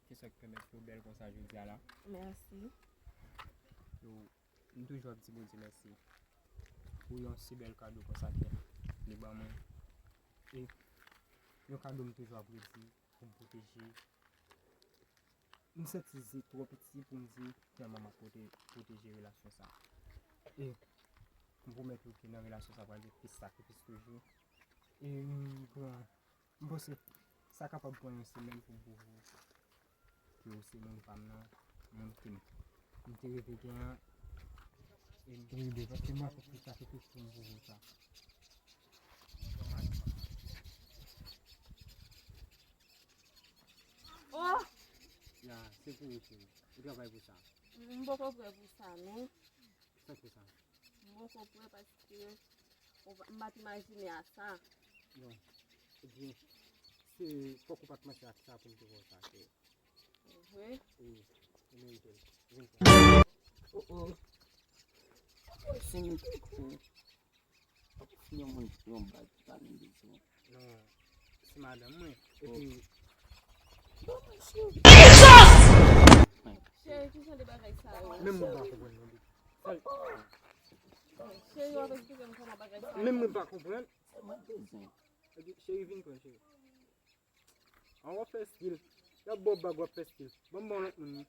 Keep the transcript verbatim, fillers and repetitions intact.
Ke sa k pèmèt ke w bèl konsa jodi a la. Mèsi. Yo, m toujou ap di Bondye mèsi pou yon si bèl kado konsa ke li ban mwen. E yon kado m toujou ap redi pou m pwoteje. M santi se twò piti pou m di tèlman m ap pwote- pwoteje relasyon sa. E m pwomèt ou ke nan relasyon sa pral gen plis sakrifis toujou. E m pran M panse sa kapab pran yon semèn pou m pwouve w ke w se moun pa m nan, moun ke m te reve gen an. E m te reve paske m ap fè tout sakrifis pou m pwouve w sa. Oh! Ya, se pou ou, cheri. Ou travay pou sa. M poko prè pou sa, non. Sa k pou sa? M poko prè paske ou pa- m pa t imajine a sa. Bon, ebyen, se fòk ou pa t manti ak sa pou m te wè w sa, cheri. Vre? Wi, ou merite l. Vin pran. Oh oh. Se nou te kou. Yon moun yon bag ki pa menm bezwen. Non, se madanm mwen. Epi, Bon, mesye. Cheri, ki jan de bagay sa yo? menm mwen pa konprann non, baby. Cheri, w ap eksplike m kòman bagay sa yo? Menm mwen pa konprann. Sèlman bezwen. Epi, cheri, vin pran, cheri. An w ap fè stil. Y ap ba w bag, w ap fè stil. Ban m ba w lòt moun nan.